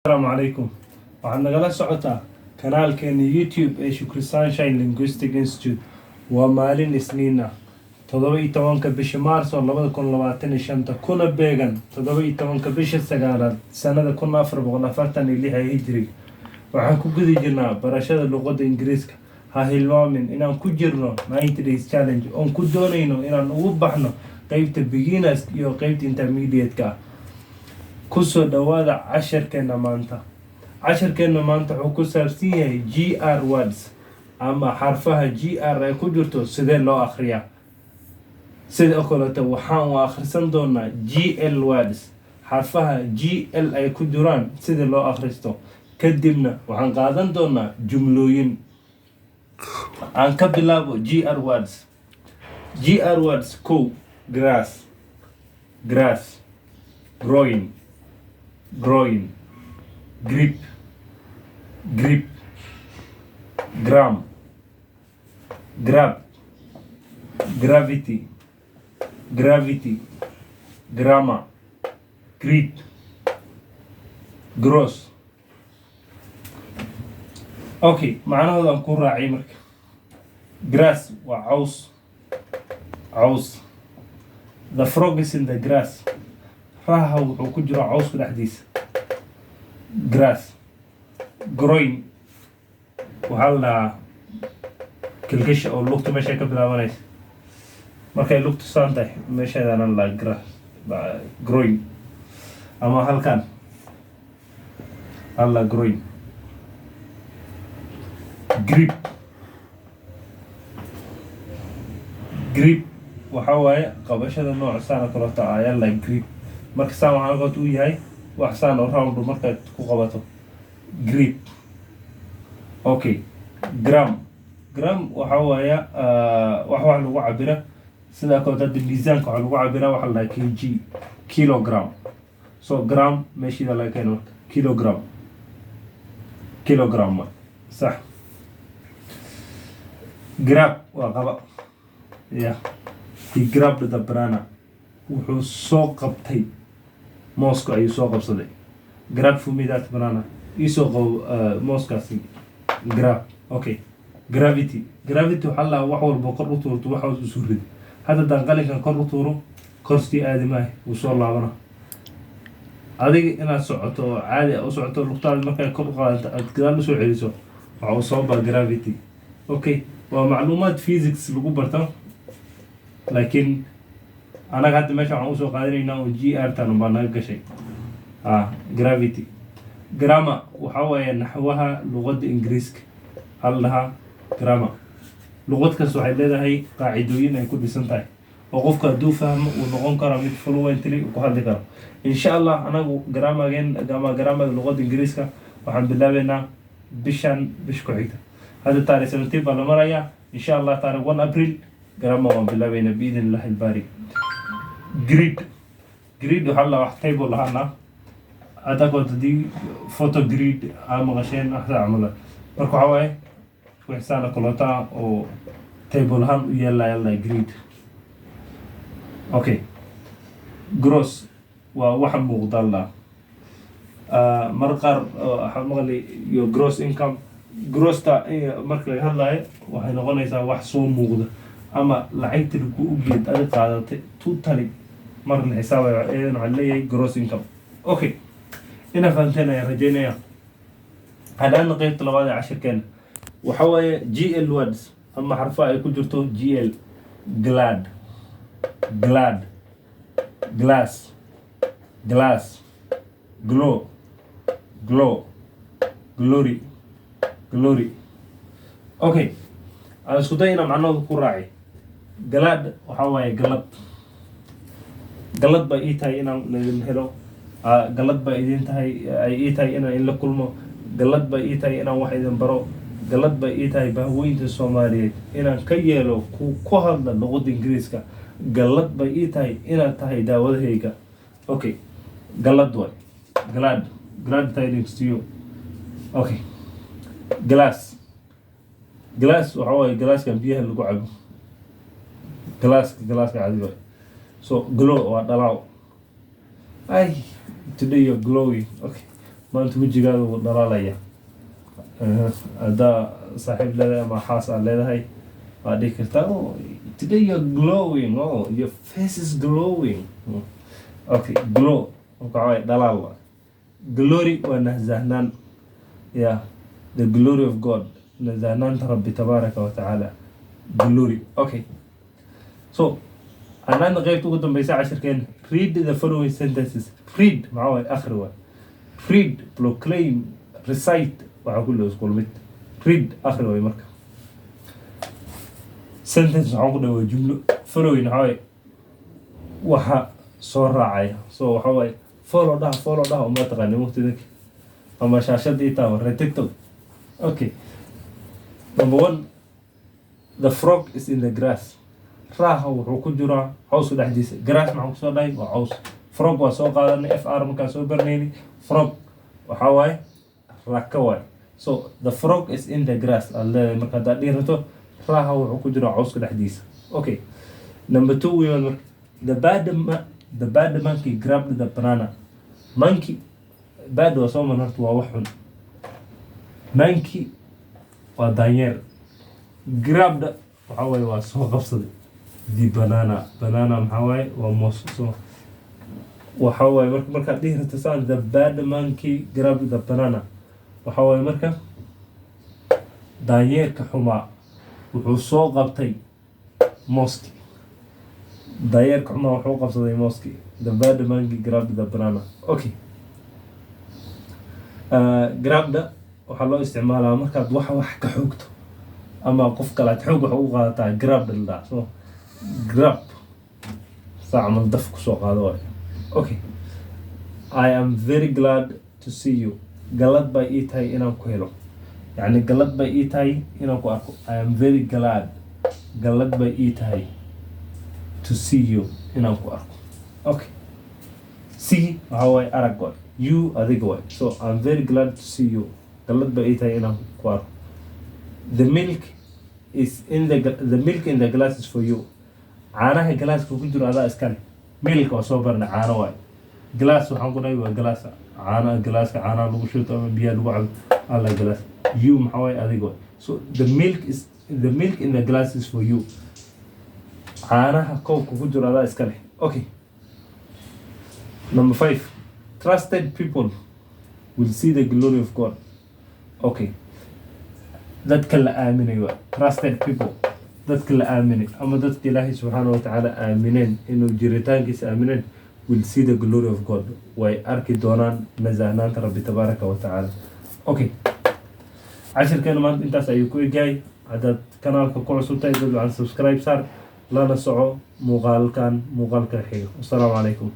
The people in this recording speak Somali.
Asalaamu calaykum. Waxaad nagala socotaa kanaalkeena YouTube ee Shukri Sunshine Linguistic Institute. Waa maalin Isniin ah, 17-ka bisha Maarso 2025, kuna beegan 17-ka bisha sagaalaad sanada 1446 ee Hijriga. Waxaan ku guda jirnaa barashada luqadda Ingiriiska. Ha hilmaamin inaan ku jirno 90 days challenge oon ku doonayno inaan ugu baxno qeybta beginners iyo qeybta intermediate-ka ah. Kusoo dhawaada casharkeena maanta. Casharkeena maanta wuxuu ku saabsan yahay GR words ama xarfaha GR ay ku jirto, sidee loo akhriyaa. Sidoo kaleeto waxaan u akhrisan doonaa GL words, xarfaha GL ay ku jiraan sida loo akhristo. Kadibna waxaan qaadan doonaa jumlooyin. Aan ka bilaabo GR words. GR words: kow, grass, grass; groin, groin; grip, grip; gram, grab; gravity, gravity; grammar; grid; gross. Okay, macnahoodan ku raacay. Marka, grass waa caws, caws. The frog is in the grass. Raha wuxuu ku jiro cawska dhexdiisa. Grass. Groin waxaa la dhahaa kilkisha oo lugta meeshay ka bilaabanaysa. Markay lugtu saan tahay, meesheedana la dhahaa groin, ama halkan alla groin. Grip, grip waxa waaye qabashada nooca saan oo kaleeto ayaa la grip. Marka saan waxaa kaleeto uu yahay wax saan oo round markaad ku qabato, grip. Okay, gram. Gram waxa waaya wax lagu cabira. Sidaa kaleeto hadda miisaanka waxaa lagu cabiraa waxa la dhahaa kg, kilogram. So gram meeshiida laga keeno marka kilogram, kilogram wa sax. Grab waa qaba. Yeah, he grabbed the banana. Wuxuu soo qabtay mooska, ayuu soo qabsaday. Grab for me that banana. Iisoo qabo mooskaasi. Grab. Okay, gravity. Gravity waxaa la wax walba kor u tuurto, wax hoos usoo ridi. Hadda haddaan qalinkan kor u tuuro, korstii aadi maayo, wuu soo laabana. Adiga inaad socoto oo caadi a u socoto, lugtaada markay kor u qaadato, aad gadaal usoo celiso, waxa uu sababa gravity. Okay, waa macluumaad physics lagu barto, laakiin anaga hadda meesha waxaan usoo qaadanaynaa oo GR tan baa naga gashay. Gravity. Grammar waxa waaye naxwaha luqadda Ingiriiska waxaa la dhahaa grammar. Luqad kasta waxay leedahay qaacidooyin ay ku dhisan tahay oo qofka hadduu fahmo uu noqon karo mid fluently uu ku hadli karo. Insha Allah, anagu grammargen ama grammarga luqadda Ingiriiska waxaan bilaabeynaa bishan, bish ku xigta. Hadda taarikh 17 baa la marayaa. Insha Allah, taarikh 1 April grammar waan bilaabeynaa, biidn illahi albaari. Grid. Grid waxaa la wax table lahaana. Hadda kood haddii photo grid aa maqasheen, waxda camala. Marka waxaa waaye wixsaana kolota oo table ahaan u yeelaya la grid. Okay, gross waa waxa muuqda la mar qaar waxaa maqli iyo gross income. Grossta marka laga hadlayo waxay noqonaysaa wax soo muuqda ama lacagta lagu ugeed adi qaadatay totally marka la xisaabayo, iyadan waxaa leeyahay gross income. Okay, inaa fahanteen ayaan rajeynaya. Hadhaana qeybta labaad ee cashirkeena waxa waaye GL words ama xarfa ay ku jirto GL: glad, glad; glass, glass; glow, glow; glory, glory. Okay, aan isku day inaan macnahooda ku raaci. Glad waxaa waaye galad. Galad bay ii tahay inaan idin helo. Galad bay idin tahay, ay ii tahay inaan idinla kulmo. Galad bay ii tahay inaan wax idin baro. Galad bay ii tahay bahweynta Soomaaliyeed inaan ka yeelo ku hadla luqadda Ingiriiska. Galad bay ii tahay inaad tahay daawadahayga. Okay, galad waay glad. Glad tidings to you. Okay, glass. Glass waxa waaye galaaskan biyaha lagu cabo, galaaska, galaaska caadi waay. So glow waa dhalaaw. Ay, today you're glowing. Okay, Maanta wejigaada wuu dhalaalaya. Haddaa saaxiib leedahay ama xaas aad leedahay, waad dhihi kartaa, "Oh, today you're glowing. Oh, your face is glowing." Okay, glow marka waxaa waaye dhalaal waay. Glory waa nasahnaan. Yeah, the glory of God, nasahnaanta Rabbi tabaaraka wa tacaala, glory. Okay, so anaadna qeybta ugu dambeysa cashirkeena. Read the following sentences. Read maxaa waaye? Akhri waay. Read, proclaim, recite, waxaa kulli isku mid. Read, akhri waay. Marka sentence waxaan ku dhahay waa jumlo. Following waxaa waaye waxa soo raacaya. So waxa waaye follow dhaha, follow dhaha uma taqaani waqti ama shaashada ii taaba reer TikTok. Okay, number one: The frog is in the grass. Raaha wuxuu ku jiraa cawska dhexdiisa. Grass maxaan kusoo dhahay? Waa caws. Frog waa soo qaadanay fr markaan soo baranayni. Frog waxaa waaye raka waay. So the frog is in the grass aad leedahay marka haddaad dhihi rabto raaha wuxuu ku jiraa cawska dhexdiisa. Okay, number two wiimaad marka: The bad monkey grabbed the banana. Monkey, bad waa soo man horta, waa wax xun. Monkey waa daanyeer. Grabbed waxaa waaye waa soo qabsaday. The banana, banana maxaa waaye? Waa moos. So waxa waaye marka markaad dhihi rabto saan, "The bad monkey grabbed the banana," waxa waaye marka daanyeerka xumaa wuxuu soo qabtay mooski. Daanyeerka xumaa wuxuu qabsaday mooski. The bad monkey grabbed the banana. Okay, grabbed waxaa loo isticmaalaa markaad wax ka xoogto ama qof kale aad xoog wax ugu qaadataa, grabbed la dhahaa. So grab saa camal daf kusoo qaado waayo. Okay. I am very glad to see you. Galad bay ii tahay inaan ku helo, yacni galad bay ii tahay inaan ku arko. I am very glad, galad bay ii tahay, to see you, inaan ku arko. Okay, see waxaa waaye arag waay, you adiga waay. So I'm very glad to see you, galad bay ii tahay inaan ku arko. The milk in the glass is for you. Caanaha galaaska ku jiro adaa iskale. Milk waa soo barnay, caano waay. Glass waxaan ku dhahay waa glass, caana, galaaska caanaha lagu shubto ama biyaha lagu cabo alla glass. You maxaa waaye? Adiga waay. So the milk in the glass is for you. Caanaha koobka ku jiro adaa iska leh. Okay, number five: Trusted people will see the glory of God. Okay, dadka la aaminay waa trusted people. Dadka la aaminay ama dadka Ilaahay subxaana watacaala aamineen, inuu jiritaankiisa aamineen, will see the glory of God, way arki doonaan nasahnaanta Rabbi tabaaraka wa tacaala. Okay, cashirkeena maanta intaas ayuu ku egyahay. Haddaad kanaalka ku cusub tahay, dad waxaan subscribe saar, lana soco muuqaalkan muuqaalka xiga. Wasalaamu calaykum.